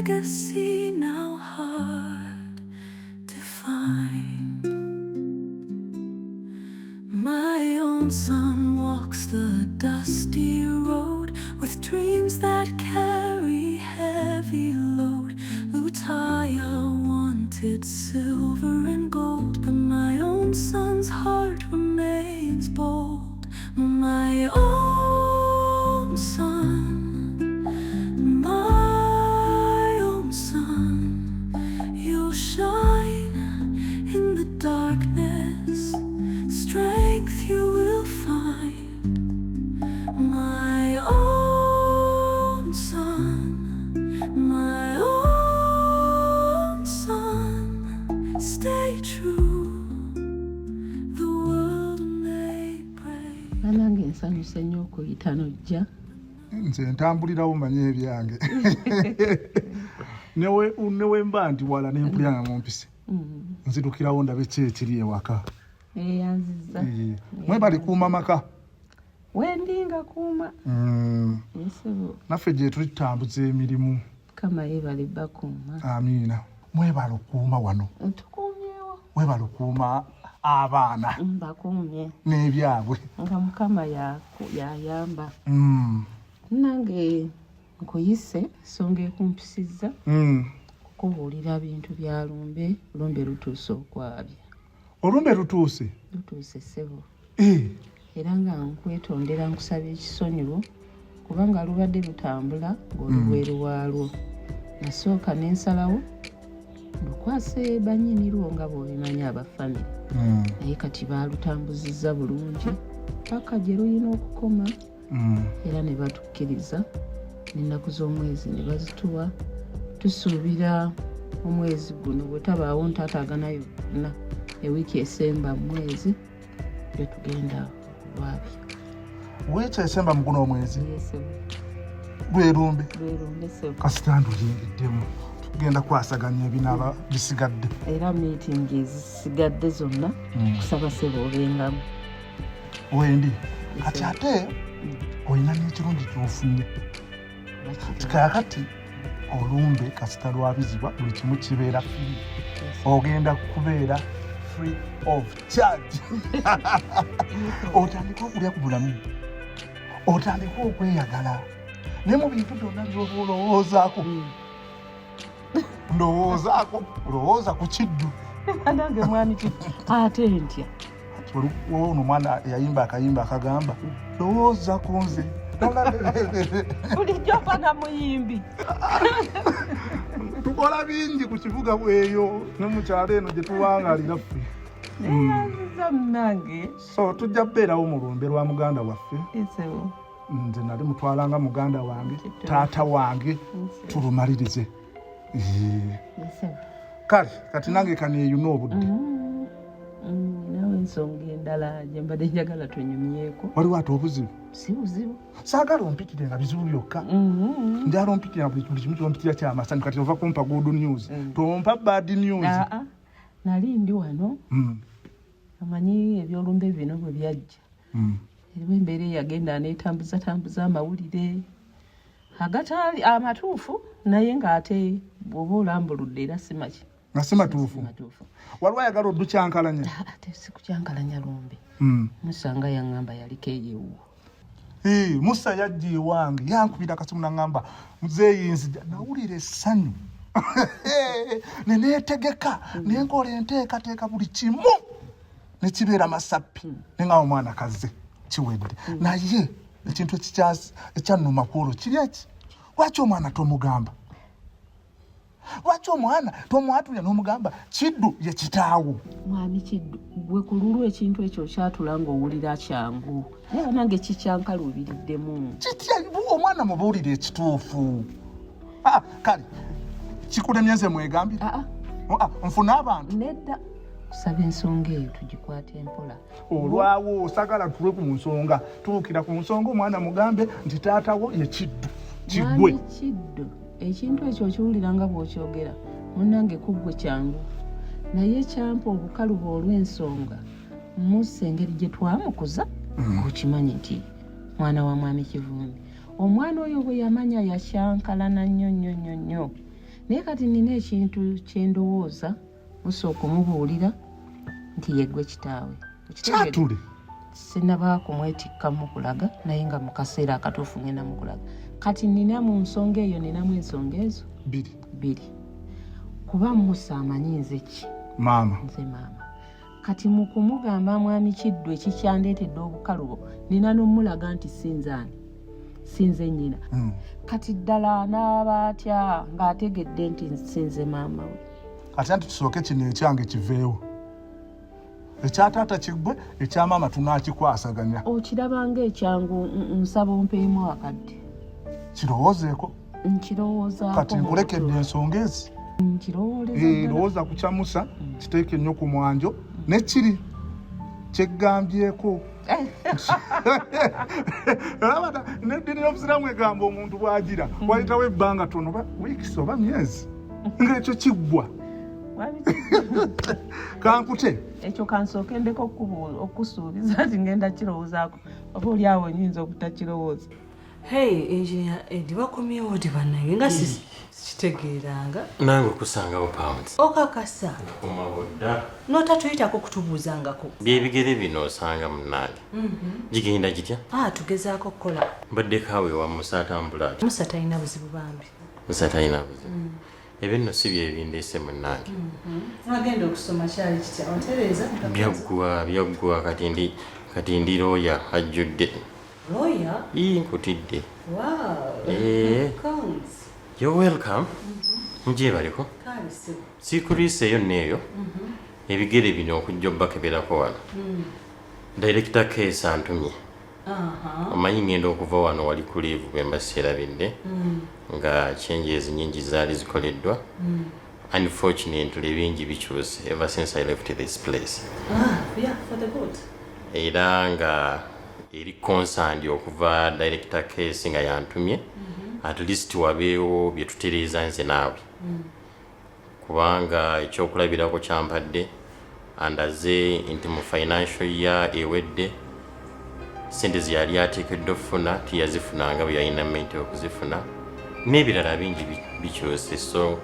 legacy now hard to find. My own son walks the dusty road with dreams that carry heavy load. Lutaya wanted silver and gold, but my own son's heart remains bold. My own son, my own son, you'll shine in the darkness, strength you will find. My own son, my own son, stay true. The world may break. Banange, nsanyuse nnyo okuyita nojja. Nze ntambulirawo, manye ebyange. Newe mba ndi wala nempulira nga mumpise, nzirukirawo ndabe ki ekiri ewaka. Eyanziza. Mwebali kuuma maka. Wendi nga kuuma. Nsebo. Naffe gye tuli tutambuza emirimu. Kama yebale bakuuma. Amiina. Mwebale okuuma wano. Tukuumyewo. Mwebale okuuma abaana. Bakuumye. N'ebyabwe. Nga Mukama yayamba. Nange nkuyise nsonga ekumpisizza kukubuulira bintu bya lumbe. Lumbe lutuuse okwabya. Olumbe lutuuse? Lutuuse, ssebo. Era nga nkwetondera, nkusaba ekisonyiwo kubanga lubadde lutambula ng'oli bweru waalwo. Nasooka nensalawo lukwase bannyini lwo nga bw'obimanyi, aba family. Naye kati baalutambuzizza bulungi paka gye lulina okukoma. Era ne batukkiriza n'ennaku z'omwezi ne bazituwa. Tusuubira omwezi guno bwe tabaawo ntaataagana yonna, ewiiki esemba mu mwezi lwe tugenda okulwabya. Wiiki esemba mu guno omwezi? Yesebo. Lwerumbe? Lwerumbe, sebo. Kasita nduyingiddemu, tugenda kwasaganya ebinaaba bisigadde. Era meeting ezisigadde zonna kusaba, sebo, obengamu. Wendi. Kati ate olina n'ekirungi kyofunye. Kaakati olumbe kasita lwabizibwa, buli kimu kibeera free, ogenda kubeera free of charge, otandike okulya ku bulamu, otandike okweyagala. Naye mu bintu byonna byoba olowoozaako, ndowoozaako, lowooza ku Kiddu. Nange mwami ki ate ntya? Ono omwana yayimba akayimba akagamba, "Lowooza ku nze." Bulijjo mpana muyimbi. Tukola bingi ku kibuga bweyo ne mukyalo eno gye tuwangalira ffe. Neyanziza munange. So tujja kubeerawo mu lumbe lwa muganda waffe. Esebo. Nze nali mutwalanga muganda wange, taata wange, tulumalirize. Esebo. Kale kati nange kaneeyuna obudde. Nawe ensonga endala gye mbadde njagala tunyumyeko. Waliwo ate obuzibu? Si buzibu. Saagala ompitire nga bizibu byokka. Njala ompitira buli kimu kyompitira kyamasanyu. Kati ova kumpa good news, tompa bad news. Aa, nali ndi wano. Amanyi ebyolumbe bino bwe byajja, eriwo embeera eyagenda neetambuza tambuza amawulire agataali amatuufu, naye ng'ate bw'oba olambuludde era si maki. Nga si matuufu. Si matuufu. Waliwo ayagala oddukyankalanya? Ate si kukyankalanya lumbe. Musanga yaŋŋamba yaliko eyewuwo. Musa yajja ewange, yankubira akasimu naŋŋamba, "Muzeeyi, nzija." Nawulira essanyu neneetegeka, nenkola enteekateeka, buli kimu nekibeera masappi, neŋŋamba omwana kaze kiwedde. Naye ekintu ekyannuma ku olwo kiri eki: lwaki omwana tomugamba? Lwaki omwana tomwatulya n'omugamba Kiddu ye kitaawo? Mwami Kiddu, gwe ku lulwo ekintu ekyo kyatula ng'owulira kyangu, naye banange kikyankaluubiriddemu. Kitya? Omwana mubuulire ekituufu. Ah, kale kikulemye nze mwegambire. Aa. Ah, nfune abantu. Nedda, kusaba ensonga eyo tugikwate mpola. Olwawo osagala tulwe ku nsonga, tuukira ku nsonga. Omwana mugambe nti taatawo ye Kiddu kiggwe. Mwami Kiddu, ekintu ekyo okiwulira nga bw'okyogera munnange kuggwe kyangu, naye kyampa obukalubo olw'ensonga Musa engeri gye twamukuza. Okimanyi nti mwana wa mwami Kivumbi, omwana oyo bwe yamanya yakyankalana nnyo nnyo nnyo nnyo. Naye kati nina ekintu kyendowooza Musa okumubuulira nti yeggwe kitaawe. Kyatule. Sinaba kumwetikka mukulaga, naye nga mu kaseera akatuufu ngenda mukulaga. Kati nina mu nsonga eyo, ninamu ensonga ezo bbiri. Bbiri. Kuba Musa amanyi nze ki? Maama. Nze maama. Kati mu kumugamba Mwami Kiddu ekikyandeetedde obukalubo, nina n'omulaga nti si nze ani? Si nze nnyina. Kati ddala anaaba atya ng'ategedde nti si nze maama we? Kati anti tusooke kino ekyange kiveewo. Ekya taata kiggwe, ekya maama tunaakikwasaganya. Okiraba ng'ekyangu, nsaba ompeemu akadde. Kirowoozeeko. Nkirowoozaako. Kati nkulekedde ensonga ezi. Nkirowooleza ddala. Lowooza ku kya Musa, kiteeke nnyo ku mwanjo, ne kiri kyegambyeko. Olaba n'eddiini y'Obusiraamu egamba omuntu bw'agira wayitawo ebbanga ttono, oba wiikisi oba myezi, ng'ekyo kiggwa. Kankute. Ekyo kansooke ndeko okusuubiza nti ngenda kirowoozaako, oba oli awo nyinza obutakirowooza. Hey, Engineer Eddie, wakomyewo ddi bannange nga sikitegeeranga. Nange okusangawo Pounds. Okakasa? Nkomawo dda. N'otatuyitako kutubuuzangako. Byebigere bino osanga munnange. Gigenda gitya? Tugezaako kukola. Mbaddeko awo ewa Musa atambula atya? Musa talina buzibu bambi. Musa talina buzibu. Ebyo nno si bye bindeese munnange. Wagenda okusoma kyali kitya? Ontereeza? Byaggwa, byaggwa, kati ndi looya ajjudde. Lawyer? Ii, nkutidde. Wow. Congs. You're welcome. Mugyebaleko. Kale ssebo. Siikuriisa eyo nno eyo. Ebigere bino okujja obbakeberako wano. Director Case antumye. Omanyi ngenda okuva wano wali ku leave bwe mba seerabidde. Nga changes nnyingi zaali zikoleddwa. Unfortunately bingi bikyuse ever since I left this place. Yeah, for the good. Era nga eri concerned okuva Director Case nga yantumye. At least wabeewo bye tutereeza nze naawe. Kubanga ekyokulabirako kyampadde andaze nti mu financial year ewedde ssente ze yali ateekeddwa okufuna teyazifunanga bwe yalina mente okuzifuna, n'ebirala bingi bikyuse, so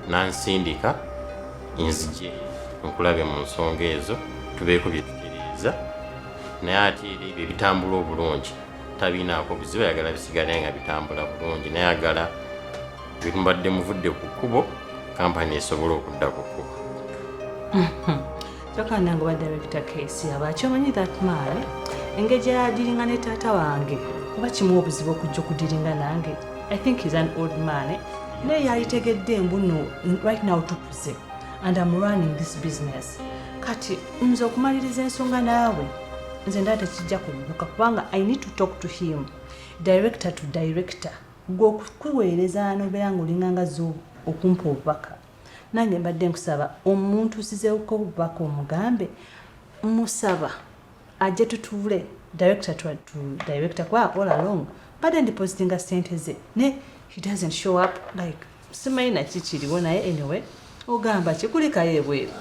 nansindika nzije nkulabe mu nsonga ezo tubeeko bye tutereeza. Naye ate era ebyo ebitambula obulungi tabiinaako buzibu, ayagala bisigale nga bitambula bulungi, naye ayagala bwe mubadde muvudde ku kkubo kampani esobole okudda ku kkubo. Kyokka nange oba Director Case aba akyomanyi that man, engeri gy'adiringa ne taata wange oba kimuwa obuzibu okujja okudiringa nange. I think he's an old man. Naye yalitegedde mbu no, right now tukuze and I'm running this business. Kati nze okumaliriza ensonga naawe nze ndaba tekijja kugguka, kubanga I need to talk to him director to director. Gwe okukuweereza n'obeera ng'olinganga zo okumpa obubaka, nange mbadde nkusaba omuntuusizeeko obubaka, omugambe musaba ajje tutuule director to director, kuba all along mbadde ndipositinga ssente ze ne he doesn't show up, like simanyi naki kiriwo. Naye anyway, ogamba kikulikayo ebweru.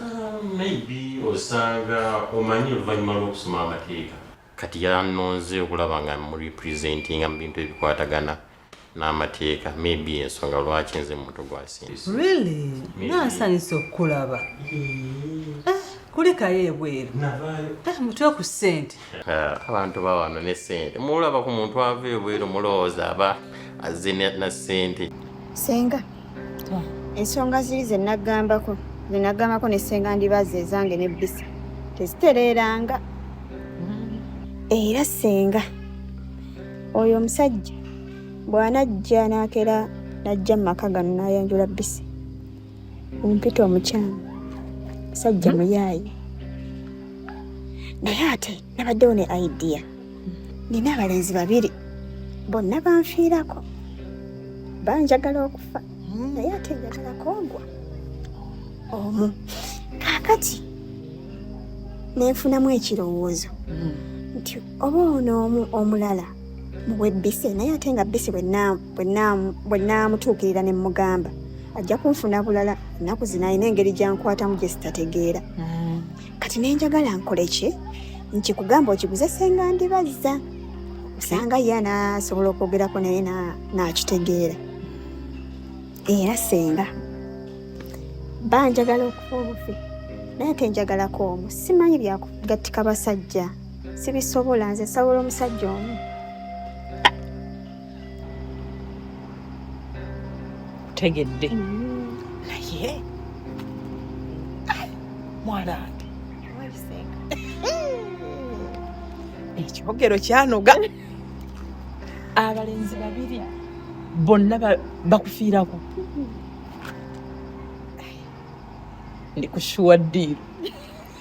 Maybe osanga omanyi oluvannyuma lw'okusoma amateeka kati yanonze okulaba nga murepresentinga mu bintu ebikwatagana n'amateeka, maybe ensonga lwaki nze muntu gwasinze. Really? Nansanyusa okukulaba. Kulikayo ebweru. Navaayo. Mutwe ku ssente. Abantu bawano ne ssente, mulaba ku muntu ava ebweru mulowooza aba azze na ssente. Senga, ensonga ziri ze nagambako ne Senga Ndibaza ezange ne Bisa tezitereeranga. Era senga, oyo omusajja bw'anajja n'akera n'ajja mu maka gano n'ayanjula Bisi, ompita omukyamu, musajja muyaayi. Naye ate nabaddewo ne idea. Nina abalenzi babiri, bonna banfiirako, banjagala okufa, naye ate njagala kwogwa omu. Kaakati nenfunamu ekirowoozo nti oba ono omu, omulala muwe Bise, naye ate nga Bise bwe naamutuukirira ne mugamba ajja kunfuna bulala. Ennaku zino alina engeri gyankwatamu gye sitategeera. Kati nenjagala nkole ki? Nkikugamba okiguze Senga Ndibazza, osanga ye anaasobola okwogerako naye n'akitegeera. Era senga, Banjagala okufa obufi naye ate njagalako omu. Simanyi byakugattika basajja, sibisobola. Nze nsobola omusajja omu. Tegedde naye mwanange ekyogero kyanoga abalenzi babiri bonna bakufiirako. Ndi kushuwa ddiiru,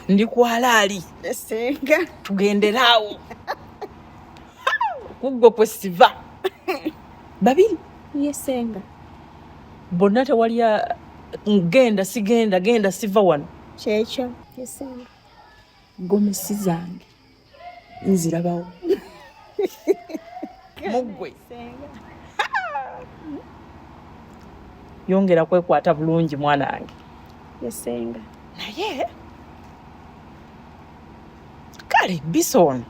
ndi kwalaali senga, tugenderaawo kuggwe kwe siva babiri. Ye senga. Bonna tewali genda sigenda genda siva wano. Kyekyo, ye senga. Gomesi zange nzirabawo muggwe. Yongera kwekwata bulungi mwana wange. Ye senga. Naye kale bisa ono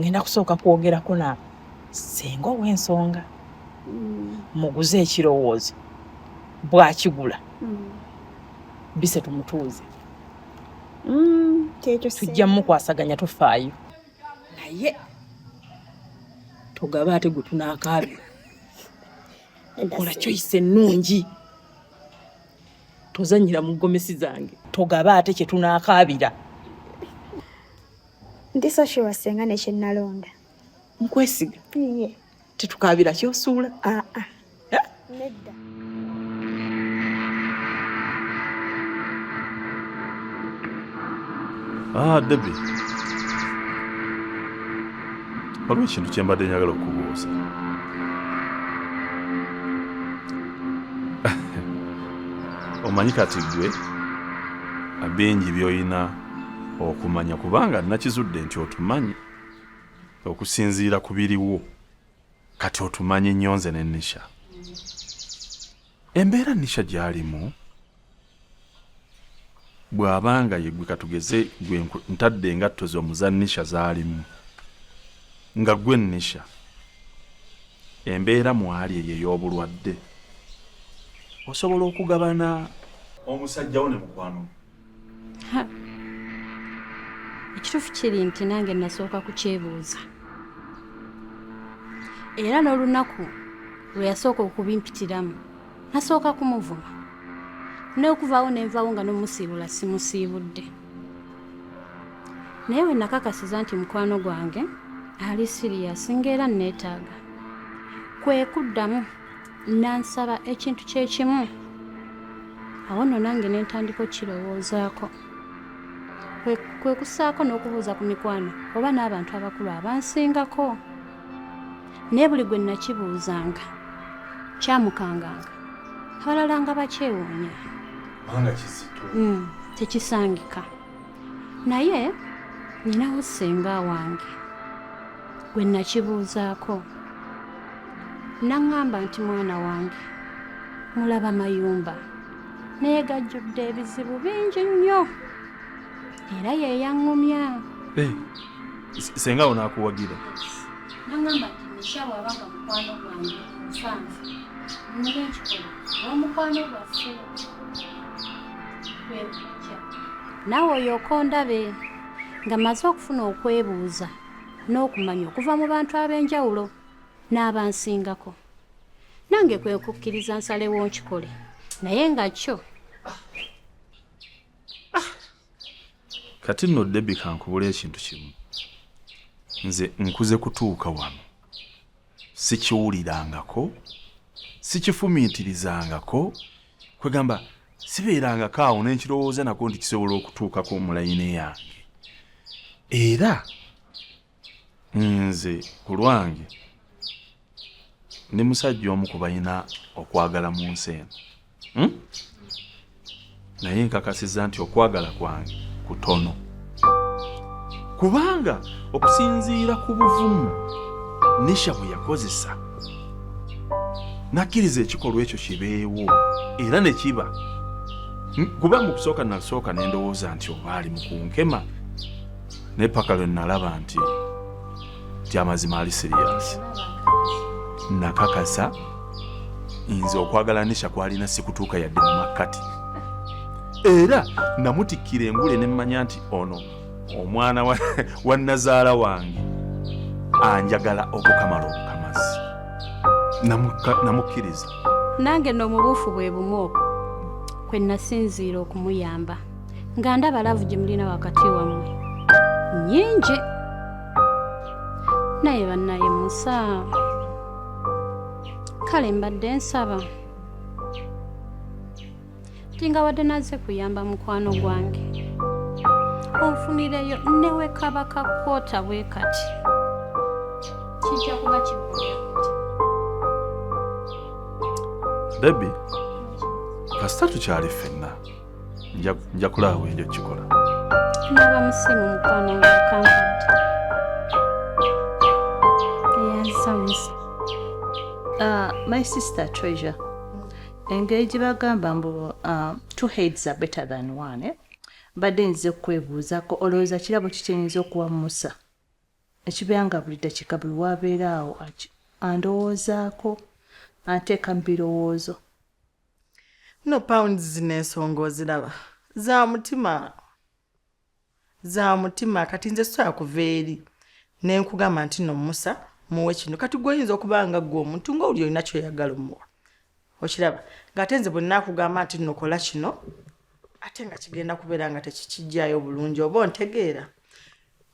ngenda kusooka kwogerako na senga ow'ensonga, muguze ekirowoozo bw'akigula bise tumutuuze. Kyekyo. Tujja mukwasaganya, tofaayo, naye togaba ate gwe tunaakaabira. Kola choice ennungi, tozanyira mu gomesi zange, togaba ate kye tunaakaabira. Ndi so sure senga ne kyenalonda. Nkwesiga. Ye. Tetukaabira kyosuula. Aa, nedda. Ah, Debbie. Waliwo ekintu kye mbadde njagala okubuuza. Omanyi kati ggwe bingi by'olina okumanya kubanga nakizudde nti otumanyi okusinziira ku biriwo. Kati otumanyi nnyo nze ne Nisha. Embeera Nisha gy'alimu bw'abanga ye gwe, katugeze gwe ntadde engatto zo muza Nisha z'alimu, nga gwe Nisha, embeera mwali eyo ey'obulwadde, osobola okugabana omusajja wo ne mukwano gwo? Ha. Ekituufu kiri nti nange nasooka kukyebuuza, era n'olunaku lwe yasooka okubimpitiramu nasooka kumuvuma n'okuvaawo nenvaawo nga n'omusiibula simusiibudde. Naye we nakakasiza nti mukwano gwange ali serious ng'era neetaaga, kwe kuddamu nansaba ekintu kyekimu. Awo nno nange ne ntandika okukirowoozaako, kwe kussaako n'okubuuza ku mikwano oba n'abantu abakulu abansingako, naye buli gwe nakibuuzanga kyamukanganga, abalala nga bakyewuunya. Kubanga kizito. Tekisangika. Naye ninawo ssenga wange gwe nakibuuzaako, naŋŋamba nti mwana wange mulaba mayumba naye gajjudde ebizibu bingi nnyo, era ye yaŋŋumya. Eh, senga awo n'akuwagira? Naŋŋamba nti Nisha bw'abanga mukwano gwange nsanvu nule nkikola olw'omukwano gwaffe. Kwe kujja naawe oyooka ondabe nga maze okufuna okwebuuza n'okumanya okuva mu bantu ab'enjawulo n'abansingako, nange kwe kukkiriza nsalewo nkikole, naye nga kyo Kati nno Debbie, kankubula ekintu kimu. Nze nkuze kutuuka wano sikiwulirangako, sikifumiitirizangako, kwegamba sibeerangako awo nenkirowooza nako nti kisobola okutuukako mu layini yange. Era nze ku lwange ndi musajja omu ku balina okwagala mu nsi eno, Naye nkakasiza nti okwagala kwange kutono, kubanga okusinziira ku buvumu Nisha bwe yakozesa nakkiriza ekikolwa ekyo kibeewo era ne kiba, kuba mu kusooka nasooka ne ndowooza nti oba ali mu kunkema, naye paka lwe nalaba nti amazima ali serious, nakakasa nze okwagala Nisha kwalina sikutuuka yadde mu makkati. Era namutikkira engule ne mmanya nti ono omwana wa nnazaala wange anjagala okukamala obukamazi. Namukkiriza. Nange nno mu buufu bwe bumu obwo kwe nasinziira okumuyamba nga ndaba laavu gye mulina wakati wammwe nnyingi. Naye bannaye Musa, kale mbadde nsaba nti nga wadde nazze kuyamba mukwano gwange onfunireyo ne we kaba ka kkoota bwe kati kijja kuba kigumya. Debbie, kasita tukyali ffenna nja kulaba bwe nja okukikola. Naaba musiimu mukwano nga okampadde. Eyansa Musa. My sister Treasure, engeri gye bagamba mbu two heads are better than one, eh? Mbadde nzize kukwebuuzaako, olowooza kirabo ki kyenyinza okuwa Musa ekibeera nga buli dakiika buli wabeera awo andowoozaako, anteeka mu birowoozo? No pounds zino ensonga oziraba za mutima, za mutima. Kati nze sobola kuva eri ne nkugamba nti no Musa muwe kino. Kati gwe oyinza okuba nga ggwe omuntu ng'oli olina ky'oyagala omuwa, okiraba, ng'ate nze bwe nnaakugamba nti nno kola kino, ate nga kigenda kubeera nga tekikijjaayo bulungi, oba ontegeera?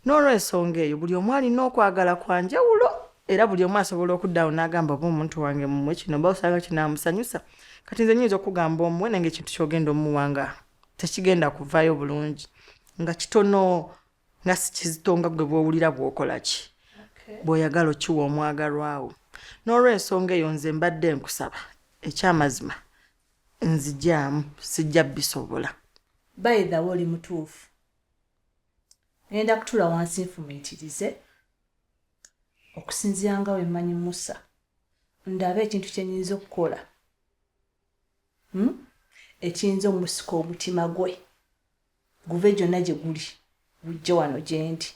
N'olwensonga eyo buli omu alina okwagala kwa njawulo, era buli omu asobola okuddawo n'agamba oba omuntu wange mumuwe kino, oba osanga kinaamusanyusa. Kati nze nnyinza okugamba omuwe, naye ng'ekintu ky'ogenda omuwa nga tekigenda kuvaayo bulungi, nga kitono, nga si kizito nga ggwe bw'owulira bw'okola ki bw'oyagala okiwa omwagalwawo. N'olwensonga eyo nze mbadde nkusaba, ekyamazima nzijaamu, sijja bisobola. By the way, oli mutuufu. Ngenda kutuula wansi nfumiitirize okusinziira nga bwe mmanyi Musa, ndabe ekintu kye nnyinza okukola ekiyinza omusika omutima gwe guve gyonna gye guli gujje wano gye ndi.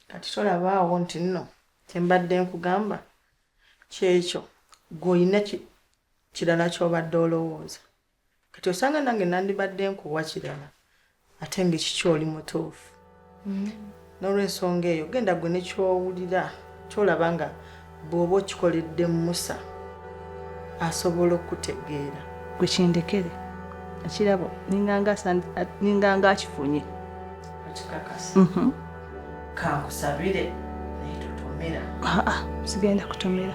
Kati tolabaawo nti nno kyembadde nkugamba kyekyo, gwe olina kirala ky'obadde olowooza. Kati osanga nange nandibadde nkuwa kirala, ate ng'ekikyo oli mutuufu. N'olwensonga eyo genda gwe ne ky'owulira ky'olaba nga bw'oba okikoledde Musa asobola okukutegeera. Gwe kindekere, ekirabo ninganga akifunye. Okikakasa? Mhm. Kankusabire, naye totomera. Aa, sigenda kutomera.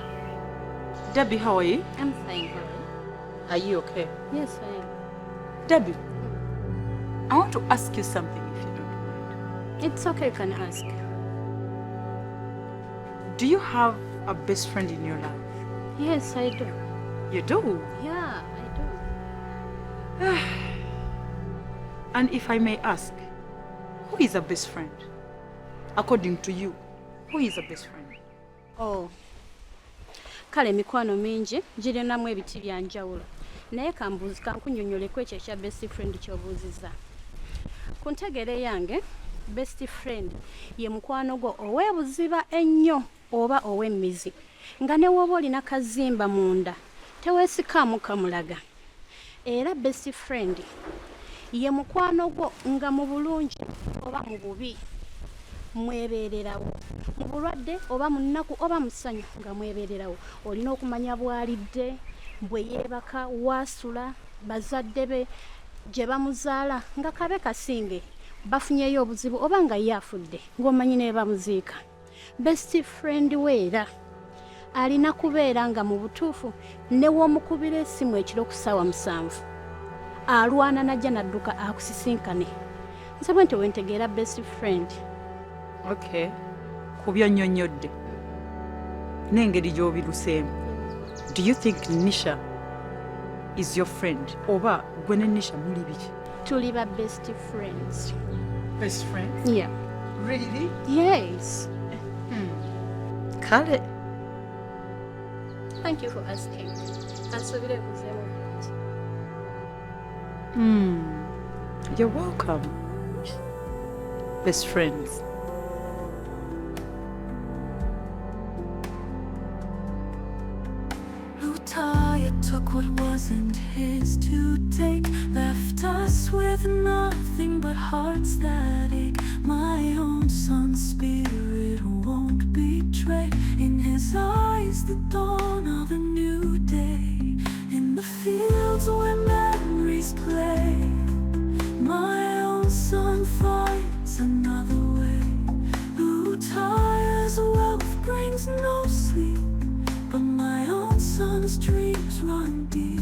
Debbie, how are you? I'm fine, how are you? Are you okay? Yes, I am. Debbie, I want to ask you something if you don't mind. It's okay, you can ask. Do you have a best friend in your life? Yes, I do. You do? Yeah, I do. And if I may ask, who is a best friend? According to you, who is a best friend? Oh. Kale emikwano mingi girinamu ebiti bya njawulo, naye kambuuzi kankunnyonnyoleko ekyo ekya best friend ky'obuuzizza. Ku ntegeera yange, best friend ye mukwano gwo ow'ebuziba ennyo oba ow'emmizi, nga ne w'oba olina kazimba munda teweesikaamu kamulaga. Era best friend ye mukwano gwo nga mu bulungi oba mu bubi mwebeererawo, mu bulwadde oba mu nnaku oba mu ssanyu nga mwebeererawo. Olina okumanya bw'alidde, bwe yeebaka, waasula, bazadde be gye bamuzaala, nga kabe kasinge bafunyeyo obuzibu oba nga ye afudde ng'omanyi ne bamuziika. Best friend we era alina kubeera nga mu butuufu ne w'omukubira essimu ekiro ku ssaawa 7 alwana najja n'adduka akusisinkane. Nze bwe nti wentegeera best friend. Okay. Ku byonnyonnyodde n'engeri gy'obiruseemu, do you think Nisha is your friend, oba gwe ne Nisha muli biki? Tuli ba best friends. Best friends? Yeah. Really? Yes. Kale. Thank you for asking. Kansuubire nkuzeemu bulungi. You're welcome. Best friends. Lutaaya. Took what wasn't his to take, left us with nothing but hearts that ache. My own son's spirit won't betray. In his eyes, the dawn of a new day. In the fields where memories play, my own son finds another way. Lutaya's wealth brings no sleep, but my own son's dreams run deep.